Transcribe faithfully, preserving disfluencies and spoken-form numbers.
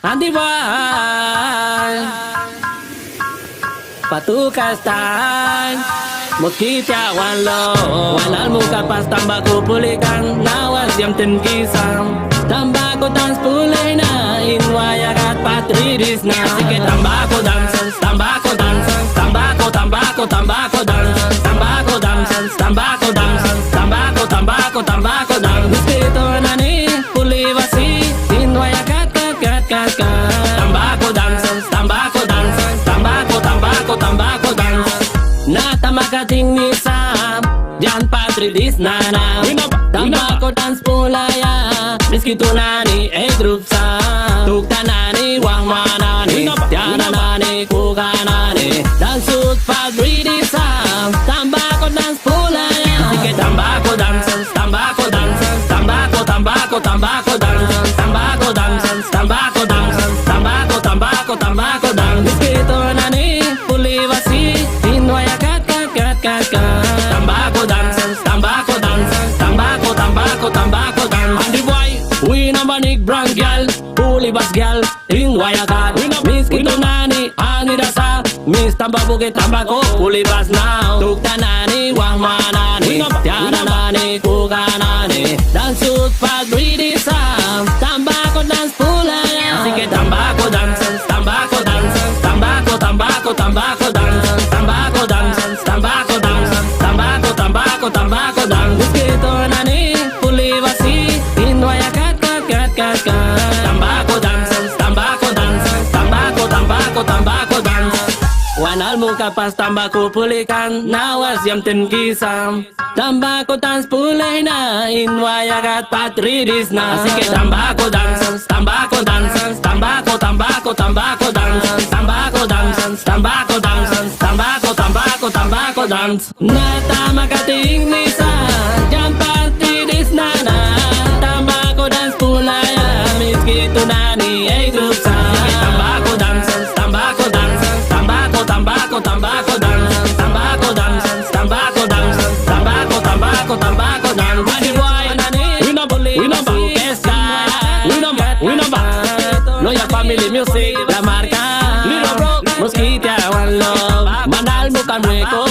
Andi wai. Patu kastan. Muskitia wan lo. Wan almuka pas tambaku pulikan. Nawas yam tin kisam. Tambaku dans pulina. Inwaya kat patridisna. Asike tambaku dans. Tambaku dans. Tambaku, tambaku, tambaku dans. Tambaku dans. Tambaku dans. Tambaku, tambaku, tambaku dans. Miskito nani. Puli basi, inwaya kat, kat, kat, kat, kat. Tambaku dans, tambaku dans, tambaku, tambaku, tambaku dans. Na tamaka ting ni sa, jan patridisna na. Tambaku dans pulaya, Miskitu nani, e grup sa. Tukta nani, wahma nani, tiana nani, kuka nani. Dans sut patridisna, tambaku dans pulaya. Asike tambaku dans. Tambaku dans, tambaku, tambaku, tambaku dans, tambaku dans, tambaku dans, tambaku, tambaku, tambaku dans. Miskito nani, puli basi, inwaya kat, kat, kat, kat, kat. Tambaku dans, tambaku dans, tambaku, tambaku, tambaku dans. Andi wai, wina manik brang gyal, puli bas gyal. Inwaya kat, Miskitu nani, ani dasa, Miss tambaku ke tambaku, puli bas now. Tukta nani, wahma nani, tiana nani, kuka nani. Dans sut patridisna, tambaku dans pulaya. Asike tambaku dans, tambaku dans, tambaku, tambaku, tambaku dans, tambaku dans, tambaku dans, tambaku, tambaku, tambaku dans. Miskito nani, puli basi, inwaya kat, kat, kat, kat, kat. Tambaku dans, tambaku dans, tambaku, tambaku, tambaku dans. Wan almuka pas tambaku pulikan, nawas yam tin kisam. Tambaku dans pulina, inwaya kat patridisna. Asike tambaku dans, tambaku dans, tambaku, tambaku, tambaku dans, tambaku dans, tambaku dans, tambaku, tambaku, tambaku dans. Na tamaka ting ni sa, jan patridisna na. Tambaku dans pulaya, Miskitu nani, e grup sa. Tambaku dans, tambaku dans, tambaku, tambaku, tambaku dans, tambaku dans, tambaku dans, tambaku, tambaku, tambaku dans. Badi boy nani, wina, wina ba, wina ba, wina ba. Noya family music, la marka. Little bro, Muskitia wan lo. Mandal mukan meko,